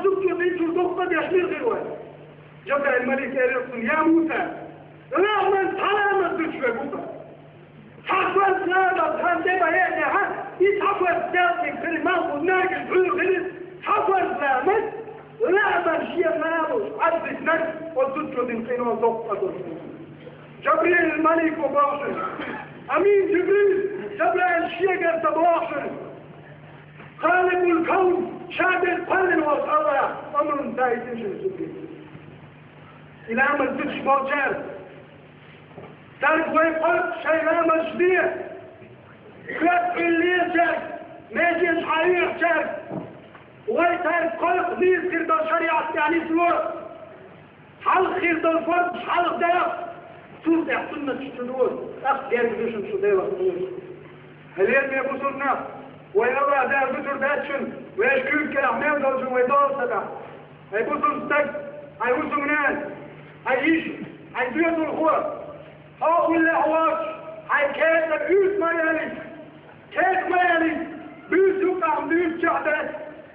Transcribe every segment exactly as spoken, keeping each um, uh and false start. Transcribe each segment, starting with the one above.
Зудчо динчура дукха деш мила хир вай? Жабраил малик элира цунна: «Я Муса, ламаз, цхьа ламаз дучу вегу-кх. Цхьа фарз ламаз, хӀара де бан хӀеънехьа, и цхьа фарз делкъиг хили, малхбуза нагаш бӀуьйр хили, цхьа фарз ламаз, ламаз шен ламаз Ӏаддиснарг, оцу зудчо дина къинош доккха долуш». Жабраил малико боху шуна. Амин Жибрил, Жабраил шегара ца боху шуна. Халикъул кавн, ша дерг кхоьллина волчу АллахӀа омран ца йитина шуна цуьнга. И ламаз диташ болчара, цаьрга вай кхойкху шайн ламазаш де, коьрта Ӏуьллу лелачаьрга, меженаш хьаоьхучаьрга, вай цаьрга кхойкху нийса хир долу шариӀат тӀехь нисло. Хьалха хир долу фарзаш хьалха дара, цул тӀаьхьа суннаташ ца дора, тӀаккха герга ду шуна шу Делах кхочуш. Хьалера, бусурба нах, вай АллахӀ Дала гучур дац шуна, вешан куьйга кӀелахь мел долчун вай дола ца дахь. Хьай бусурба стаг, хьай хӀусамнана, хьай йиша, хьай доьзалхо, хьо уллехь воцуш, хьайн кепара уьйраш ма ялийта. Кхетта ма ялийта, буьйса юкъахь буьйсачохь дац,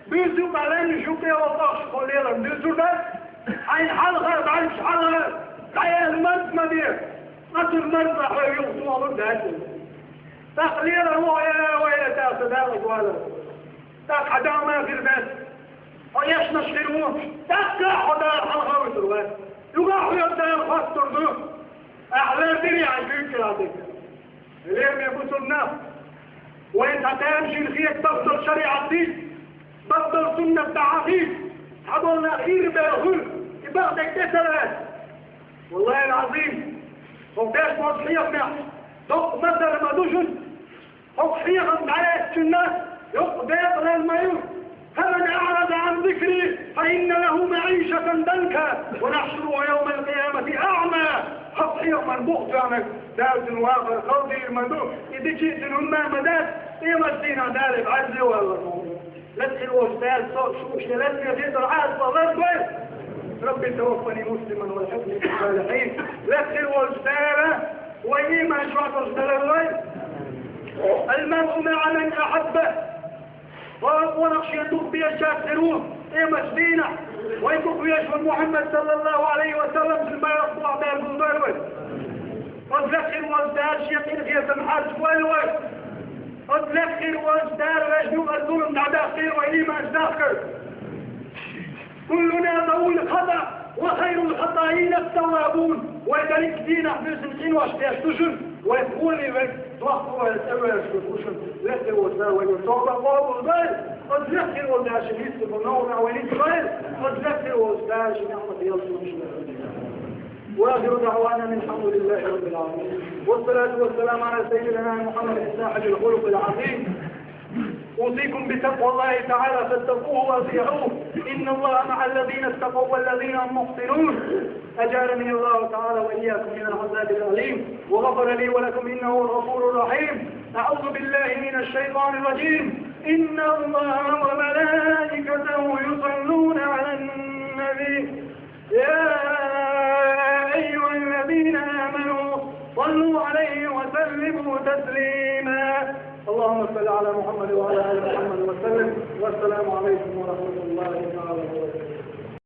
буьйса юкъахь лаьмнаш юкъе воккхуш кхо лелар дуьйцур дац, хьайна хьалха, дӀаьлча хьалха, дӀаяьлла марза ма де, ткъа цуьнан марза хьо юха тохалур дац. ТӀаккха лелар ву хьо, я вайла, тӀаккха Дала гӀоьртира. ТӀаккха хьан дегӀ ма хир дац. Хьо эшнаш хир ву, тӀаккха хьо Дала хьалха вуьтур вац. Юха хьоьга Дала хоттур ду. Ахьа лардира хьайн куьйга кӀелахь дерг. Лераме бусурба нах, вайн цхьа тамашийна хета бакъдолу шариӀат дийца, бакъдолу суннат дӀахьахийта, цхьаболу нах ирабевлла хуьлу, и бакъдерг тӀе ца лаьцна. Валлахьи ал-Ӏазим, хӀокху деш болчу хьехамехь доккха масал ма ду шуна, хӀокху хьехам дӀалаьцначунна йоккха декъалалла ма ю. فمن أعرض عن ذكري فإن له معيشة ضنكا ونحشره يوم القيامة أعمى. ХӀокху хьехаман букъ тоьхнарг Дала цуьнан вахар халдийр ма ду, и дичи цуьнан хӀумма ма дац, къематдийнахь Дала бӀаьрзе валлар ма ву. Лекха хир волчу Дала со а, шу а шен лаьцна хетар Ӏазапах лардойла. رب توفني مسلما وألحقني بالصالحين. Лекха хир волчу Дала вай ийман чохь долуш далар вай. المرء مع من أحبه. Вай къонах шен дукха безачаьрца хир ву къематдийнахь. Вай дукха везаш волу Мухьаммад, саллаллаху Ӏалайхи ва саллам, цуьнан бахам боху Дала гулдойла вай. Оцу лекха хир волчу Дала шен къинхетам хьарчавойла вай. Оцу лекха хир волчу Дала вайшна юкъара зулам дӀадаккхийла вай ийманца дахкар. كلنا ذوي خطأ وخير الخطائين التوابون. Вай дерриг а дийнахь буьйсанна къинош деш ду шуна, вай гӀоле вай дохко вай цӀа ваьллаш ду шуна. Лекха волчу Дала вайгара тоба къобалдойла, оцу лекха хир волчу Дала шен йист йолу новкъа вай ницкъ дойла, оцу лекха хир волчу Дала шен неӀмат ялсамани шуна. وآخر دعوانا أن الحمد لله رب العالمين. والصلاة والسلام على سيدنا محمد صاحب الخلق العظيم. أوصيكم بتقوى الله تعالى فاتقوه وأطيعوه. إن الله مع الذين اتقوا والذين هم محسنون. أجارني الله تعالى وإياكم من العذاب الأليم، وغفر لي ولكم إنه هو الغفور الرحيم. أعوذ بالله من الشيطان الرجيم. إن الله وملائكته يصلون على النبي. يا أيها الذين آمنوا صلوا عليه وسلموا تسليما. اللهم صل على محمد وعلى آل محمد وسلم. والسلام عليكم ورحمة الله تعالى وبركاته.